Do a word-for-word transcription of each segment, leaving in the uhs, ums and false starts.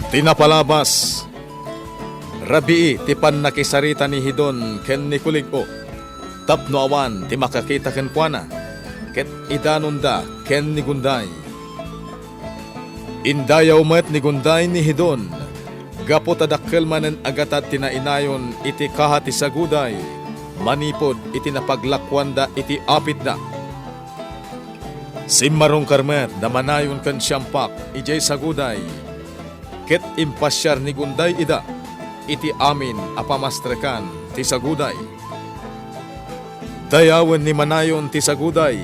Ti napalabas, rabii ti pannakisarita ni Hidon ken ni Kulig-o tapno awan ti makakita kenkuana, ket idanonda ken ni Gunday. Indayaw met ni Gunday ni Hidon gapu ta dakkel manen a gatad ti nainayon iti kaha ti Saguday manipud iti napaglakuanda iti apitda. Simmarungkar met da Manayon ken Siampak idiay Saguday, ket impasiar ni Gunday ida iti amin a pamastrekan ti Saguday. Dayawen ni Manayon ti Saguday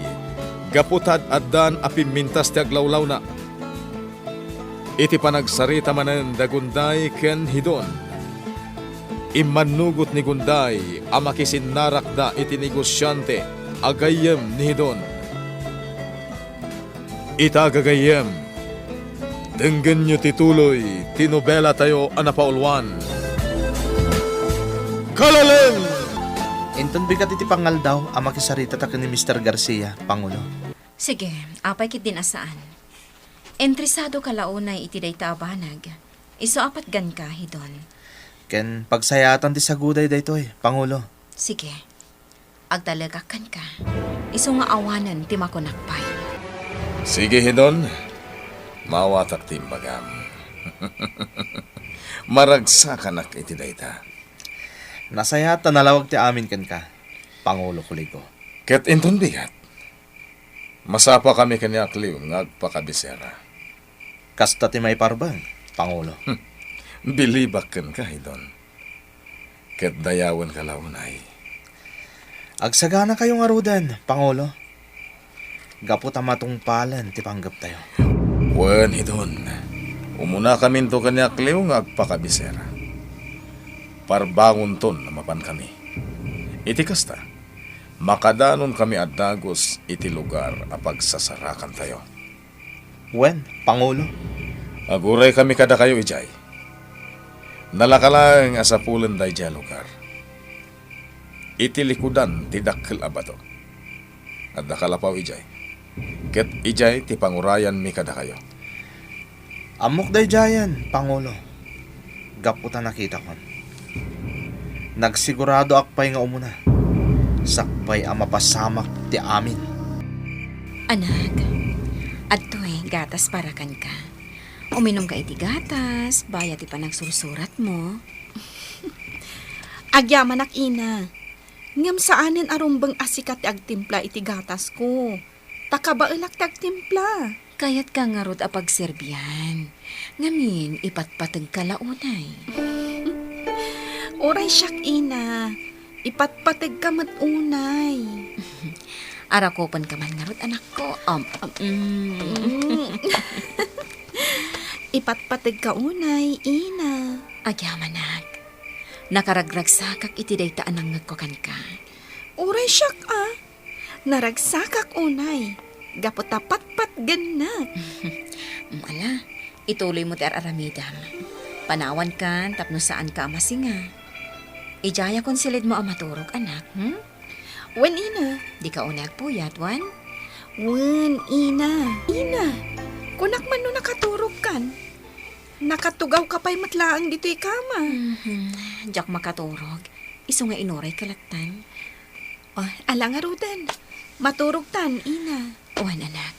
gapu ta ad-addan a pimmintas ti aglawlawna. Iti panagsarita manen da Gunday ken Hidon, immannugot ni Gunday a makisinnarakda iti negosiante a gayyem ni Hidon. Ita, gagayyem, denggenyo ti tuloy ti nobelatayo a napauluan. Kalalem! Inton bigat iti pangaldaw a makisarita ta ken ni Mister Garcia, Pangulo. Sige, apay ketdin a saan. Interesado ka la unay iti dayta a banag. Isu a patganka, Hidon. Ken pagsayaatan ti Saguday daytoy, Pangulo. Sige. Agtalekak kenka. Isu nga awanen ti makunak pay. Sige, Hidon. Maawatak ti imbagam. Maragsakanak iti dayta. Nasayaat ta nalawag ti amin kenka, Pangulo Kulig-o. Ket inton bigat, masapakami ken ni Akliw nga agpakabisera. Kasta ti maiparbeng, Pangulo. Bilibak kenka, Hidon. Ket dayawenka la unay. Agsaganakayo ngaruden, Pangulo. Gapu ta matungpalen ti panggeptayo. Wen, Hidon. Umunakaminto ken ni Akliw nga agpakabisera. Parbangonton a mapankami. Iti kasta, makadanonkami a dagus iti lugar a pagsasarakantayo. Wen, Pangulo. Aguraykami kadakayo idiay. Nalaka laeng a sapulen daydiay a lugar. Iti likudan ti dakkel a bato. Adda kalapaw idiay. Ket idiay ti pangurayanmi kadakayo. Ammok daydiayen, Pangulo. Gapu ta nakitakon. Nagsiguradok pay nga umuna, sakbay a mapasamak ti amin. Anak, adtoy gatas para kenka. Uminumka iti gatas, bayat ti panagsursuratmo. Agyamanak, ina. Ngem saanen a rumbeng a sika ti agtimpla iti gatasko. Ta kabaelak ti agtimpla. Kayatka ngarud a pagserbian. Ngamin, ipatpategka la unay. Uray siak, ina. Ipatpategka met unay. Arakupenka man ngarud, anakko. Um, um, mm. Mm. Ipatpategka unay, ina. Agyamanak. Nakaragragsakak iti dayta a nangngegko kenka. Uray siak a. Naragsakak unay, gapu ta patpatgennak. Mm, ala, ituloymo ti ar-aramidem. Panawankan tapno saanka a masinga. Idiay a konsilidmo a maturog, anak, hmm? Wen, ina. Dika unay agpuyat, wen? Wen, ina. Ina, kunak man no nakaturogkan. Nakatugawka pay met laeng ditoy kama. Mhm. Diak makaturog. Isu nga inurayka lattan. Oh, ala ngaruden. Maturogtan, ina. Wen, anak.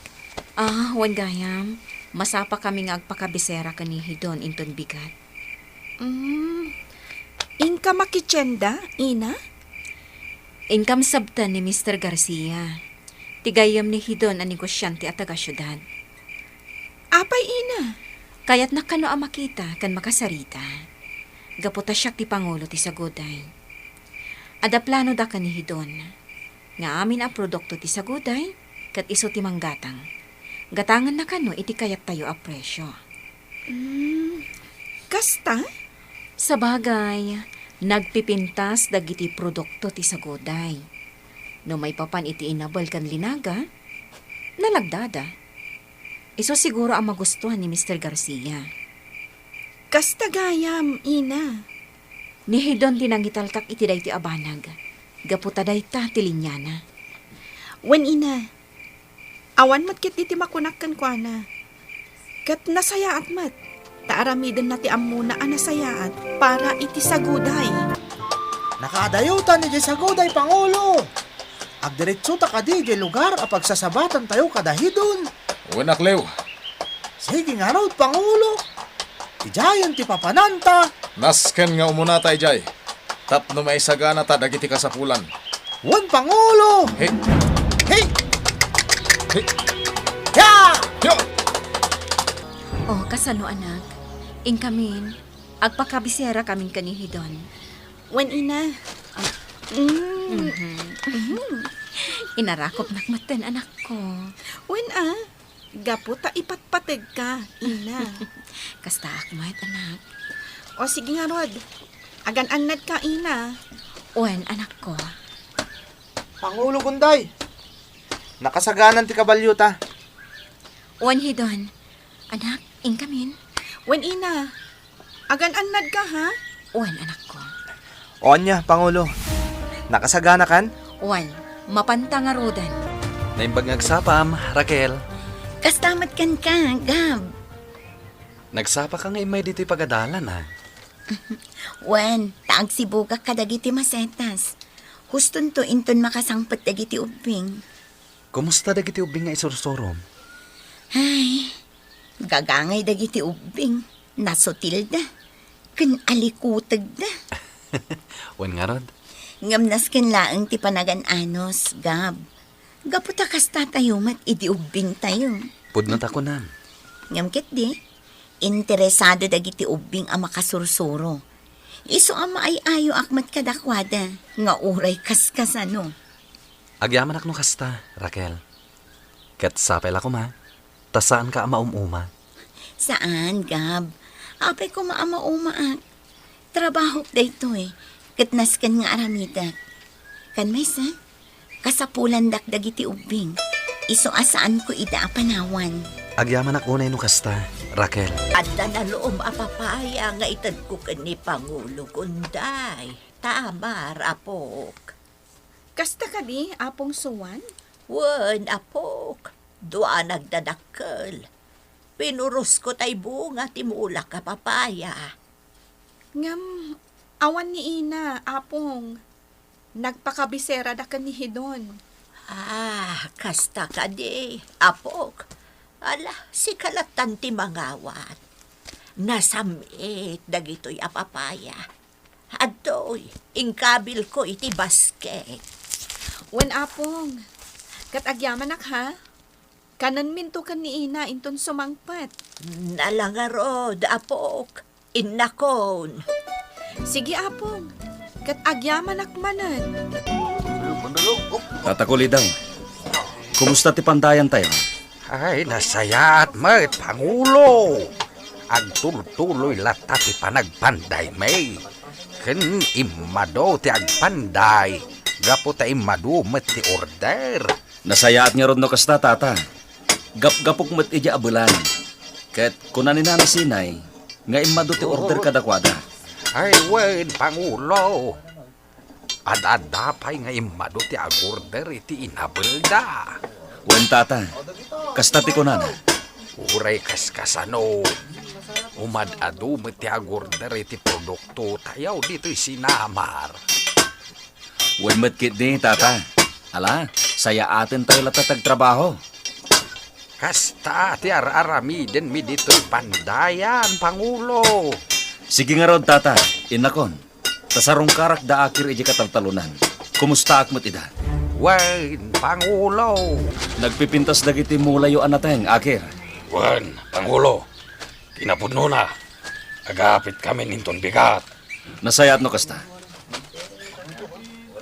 Ah, wen gayam, masapakami nga agpakabisera ken ni Hidon inton bigat. Mm. Inka makitienda, ina? Inkam sabten ni Mister Garcia. Ti gayyem ni Hidon a negosiante a taga-siudad. Apay, ina? Kayatnak kano a makita ken makasarita. Gapu ta siak ti pangulo ti Saguday. Adda plano da ken ni Hidon nga amin a produkto ti Saguday ket isu ti manggatang. Gatangenna kano iti kayattayo a presio. Mm, kasta? Sabagay, nagpipintas dagiti produkto ti Saguday. No maipapan iti inabel ken linaga, nalagdada. Isu siguro a magustuhan ni Mister Garcia. Kasta gayam, ina. Ni Hidon ti nangitalkak iti daytoy a banag, gapu ta dayta ti liniana. Wen, ina, awan met ketdi ti makunak kenkuana. Ket nasayaat met. Ta aramidenna ti ammona a nasayaat para iti saguday. Nakaadayotan idiay saguday, Pangulo! Agdiretsota kadi idiay lugar a pagsasabatantayo kada Hidon? Wen, Akliw. Sige ngarud, Pangulo. Idiayen ti papananta. Nasken nga umunata idiay tapno maisaganata dagiti kasapulan. Wen, Pangulo! Hey! Hey! Hey! Hey! Ya! Yo! O, kasano, anak? Inkamin, agpakabisera kamin ken ni Hidon. Wen, ina. Ah. Mm. Mhm. Mhm. Inarakopnak metten, anakko. Wen, a. Gapu ta ipatpategka, ina. Kastaak met, anak. O, sige ngarud. Agan-annadka, ina. Wen, anakko. Pangulo Gunday, nakasaganan ti kabalyota. Wen, Hidon. Anak, inkamin. Wen, ina. Agan-annadka, ha? Wen, anakko. O ania, Pangulo? Nakasaganakan? Wen, mapanta ngaruden. Naimbag nga agsapam, Raquel. Kasta met kenka, Gab. Nagsapaka nga immay ditoy pagadalan, a? Wen, ta agsibugak kadagiti masetas. Hustonto inton makasangpet dagiti ubbing. Kumusta dagiti ubbing nga isursurom? Ay, gagangay dagiti ubbing. Nasutilda. Ken alikutegda. Wen ngarud? Ngem nasken laeng ti panagan-anos, Gab. Gapu ta kastatayo met idi ubbingtayo. Pudno ta kunam. Ngem ketdi, interesado dagiti ubbing a makasursuro. Isu a maay-ayoak met kadakuada nga uray kaskasano. Agyamanak no kasta, Raquel. Ket sapay la koma, ta saanka a maum-uma. Saan, Gab. Apay koma a maumaak. Trabahok daytoy, ket nasken nga aramidek. Kan maysa, kasapulandak dagiti ubbing. Isu a saanko ida a panawan. Agyamanak unay no kasta, Raquel. Adda nalum a papaya nga itedko ken ni Pangulo Gunday. Tamar, apok. Kasta kadi, Apong Suan? Wen, apok. Dua nagdadakkel. Pinurosko tay bunga ti mulak a papaya. Ngem, awan ni ina, Apong. Nagpakabiserada ken ni Hidon. Ah, kasta kadi, apok. Ala, sika lattan ti mangawat. Nasam-it dagitoy a papaya. Adtoy, inkabilko iti basket. Wen, Apong. Ket agyamanak, ha? Kanenminto ken ni ina inton sumangpet. Ala ngarud, apok. Innakon. Sige, Apong. Ket agyamanak manen. Tata Kulidaw, kumusta ti pandayantayo? Ay, nasayaat met, Pangulo. Agtultuloy latta ti panagpandaymi. Ken immadu ti agpanday gapu ta immadu met ti order. Nasayaat ngarud no kasta, Tata. Gapgapok met idiay abelan. Ket kuna ni Nana Sinay nga immadu ti order kadakuada. Ay, wen, Pangulo. Ad-adda pay nga immadu ti agorder iti inabelda. Wen, Tata. Kasta ti kunana. Uray kaskasano, umad-adu met ti agorder iti produktotayo ditoy sinamar. Wen met ketdi, Tata. Ala, sayaatentayo latta ti agtrabaho. Kasta ti ar-aramidenmi ditoy pandayan, Pangulo. Sige ngarud, Tata. Innakon. Ta sarungkarak da Akir idiay kataltalonan. Kumustaak met ida? Wen, Pangulo. Nagpipintas dagiti mulayo a nateng, Akir. Wen, Pangulo. Kinapudnona, agapitkamin inton bigat. Nasayaat no kasta.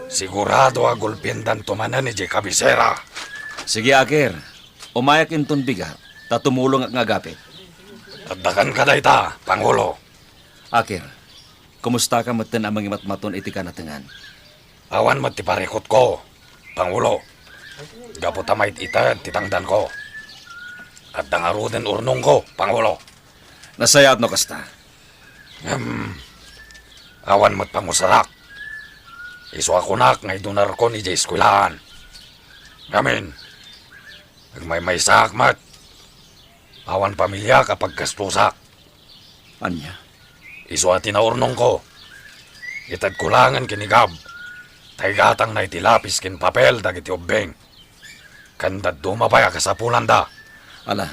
Sigurado a gulpiendanto manen idiay kabisera. Sige, Akir. Umayak inton bigat, ta tumulongak nga agapit. Addakan ka dayta, Pangulo. Akir, kumustaka metten a mangimatmaton iti kanatengan? Awan met ti parikutko, Pangulo. Gapu ta mait-ited ti tangdanko. Adda ngaruden urnongko, Pangulo. Nasayaat no kasta. Ngem, awan met pangusarak. Isu a kunak nga idunarkon idiay eskuelaan. Ngamin, agmaymaysaak met. Awan pamiliak a paggastusak. Ania? Isu a ti naurnongko. Itedko laengen ken ni Gab, ta igatangna iti lapis ken papel dagiti ubbing. Ken dadduma pay a kasapulanda. Ala,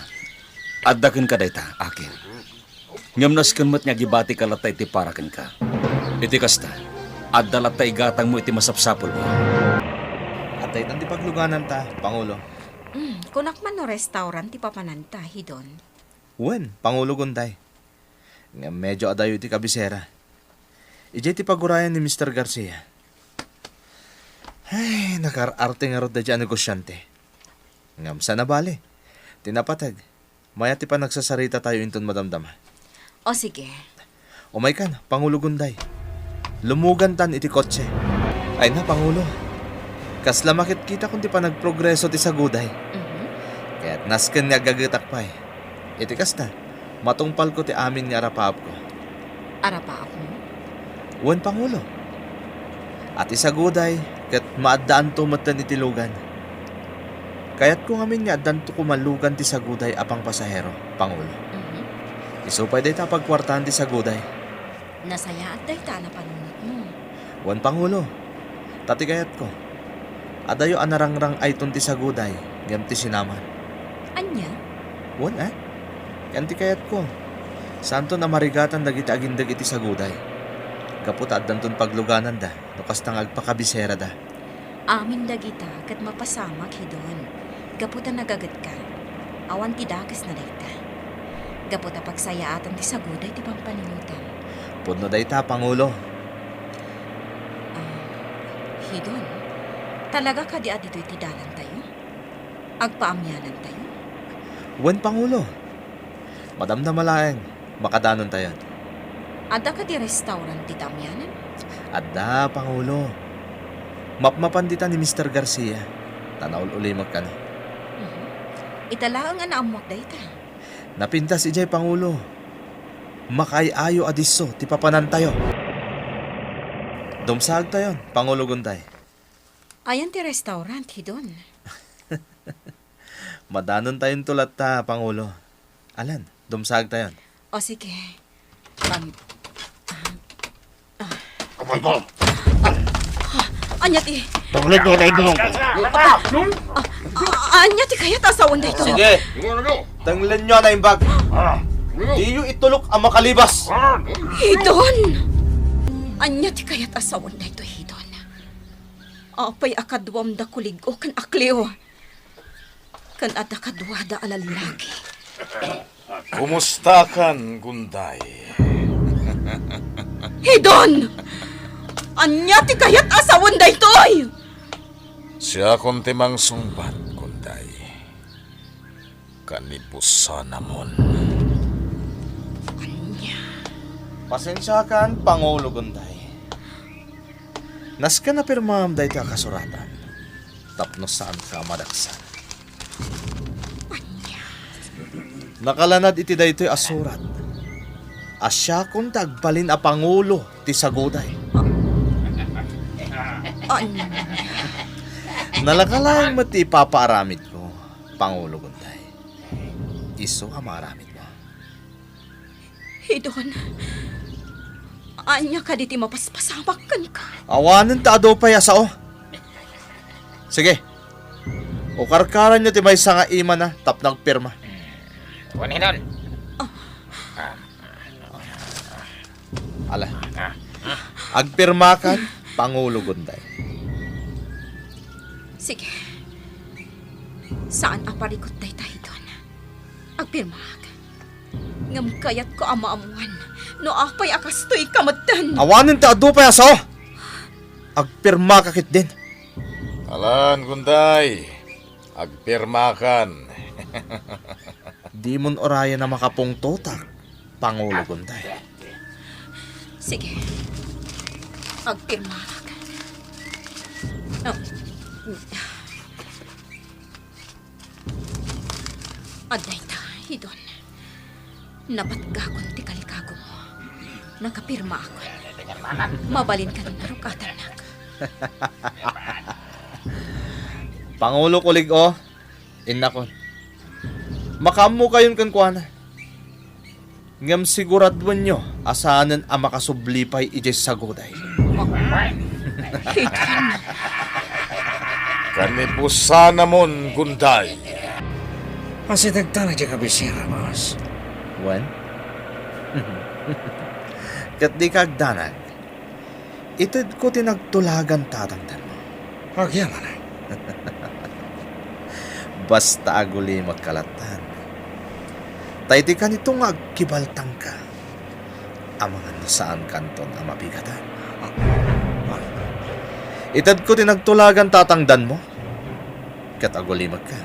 adda kenka dayta, Aki. Ngem nasken met nga agibatika latta iti para kenka. Iti kasta, adda latta igatangmo iti masapsapulmo. Adda itan ti paglugananta, Pangulo. Mm, kunak man no restaurant ti papananta, Hidon. Wen, Pangulo Gunday. Ngem medyo adayo iti kabisera. Idiay ti pagurayan ni Mister Garcia. Ay, nakaar-arte ngarud daydiay a negosiante. Ngem saan a bale. Ti napateg, mayat ti panagsasaritatayo inton madamdama. O, sige. Umaykan, Pangulo Gunday. Lumugantan iti kotse. Ay na, Pangulo. Kasla makitkitakon ti panagprogreso ti saguday. Mhm. Ket nasken nga aggagetak pay. Iti kasta, matungpalko ti amin nga arapaapko. Arapaapmo? Wen, Pangulo. A ti saguday, ket maaddaanto metten iti lugan. Kayatko ngamin nga addanto koma lugan ti saguday a pangpasahero, Pangulo. Mhm. Isu pay dayta a pagkuartaan ti saguday. Nasayaat dayta a napanunotmo. Wen, Pangulo. Ta ti kayatko, adayo a narangrang-ayton ti saguday ngem ti sinaman. Ania? Wen, a? Ken ti kayatko, saanton a marigatan dagiti agindeg iti saguday, gapu ta addanton paglugananda no kasta nga agpakabiserada. Amin dagita ket mapasamak, Hidon, gapu ta nagagetka. Awan ti dakesna dayta. Gapu ta pagsayaatan ti saguday ti pampanunotam. Pudno dayta, Pangulo. Ah, Hidon, talaga kadi a ditoy ti dalantayo? Agpaamianantayo? Wen, Pangulo. Madamdama laeng, makadanontayon. Adda kadi restaurant dita amianan? Adda, Pangulo. Mapmapan dita ni Mister Garcia, ta naul-ulimek kano. Mhm. Ita laeng a naammoak dayta. Napintas idiay, Pangulo. Makaay-ayo a disso ti papanantayo. Dumsaagtayon, Pangulo Gunday. Ayan ti restaurant, Hidon? Madanontayonto latta, Pangulo. Alan, dumsaagtayon. O, sige. Pang-, ah, ah. Apay ko! Ah, ania ti? Tunglit mo na ito. Ah, ah, ania ti kayat a sawen daytoy? Sige. Tenglenyo a naimbag. Diyo itulok a makalibas. Hidon! Ania ti kayat a sawen daytoy, Hidon? Apay a kaduam da kulig-o ken Akleo? Ken adda kaduada a lallaki. Kumustakan, Gunday? Hidon! Ania ti kayat a sawen daytoy? Siakon ti mangsungbat, Gunday. Kanibusanamon. Ania? Pasensiakan, Pangulo Gunday. Nasken a pirmam daytoy a kasuratan tapno saanka a madaksan. Ania? Nakalanad iti daytoy a surat a siakon ti agbalin a pangulo ti saguday. Ania? Nalaka laeng met ti ipapaaramidko, Pangulo Gunday. Isu a maaramidmo. Hidon, ania kadi ti mapaspasamak kenka? Awanen ta adu pay a sao. Sige, ukarkaranyo ti maysa nga imana tapno agpirma. Wen, Hidon. Ah. Ala. Ah. Agpirmakan, Pangulo Gunday. Sige. Saan a parikut dayta, Hidon. Agpirmaak. Ngem kayatko a maammuan no apay a kastoy ka metten. Awanen ta adu pay a sao. Agpirmaka ketdin. Alan, Gunday. Agpirmakan. Dimon urayen a makapungtotak, Pangulo Gunday. Sige. Agpirmaak. Ah. Adda ita, Hidon. Napatgakon ti kalikagumo. Nakapirmaakon. Mabalinka ti narukatannak. Pangulo, kulig-o, innakon. Makaammokayon kenkuana. Ngem siguraduenyo a saanen a makasubli pay idiay saguday. Kanibusanamon, Gunday. Asidegtan a di kabisira, boss. Wen? Ket di ka agdanag. Itedko ti nagtulagan tatangdanmo. Agyamanak. Basta agulimekka lattan. Ta iti kanito nga agkibaltangka, amangan no saankanton a mabigatan. Itedko ti nagtulagan tatangdanmo, ket agulimekka.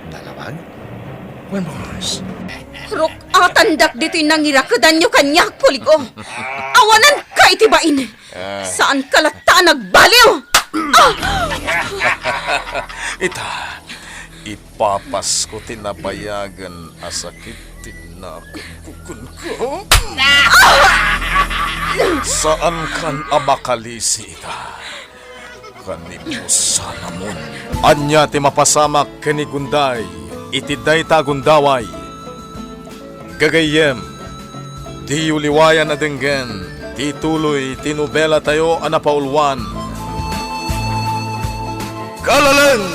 Nalawag? Wen, boss. Ruk-atandak ditoy nangirakedanyo kaniak, Kuligo. Awananka iti bain. Ah. Saanka latta a nagbaliw! Ah! Ita, ipapasko ti nabayagen a sakit ti nakemko kenka. Saankan a makalisi ita. Kanibusanamon. Ania ti mapasamak ken ni Gunday iti dayta a gundaway? Gagayyem, diyo liwayan a denggen ti tuloy ti nobelatayo a napauluan, Kalaleng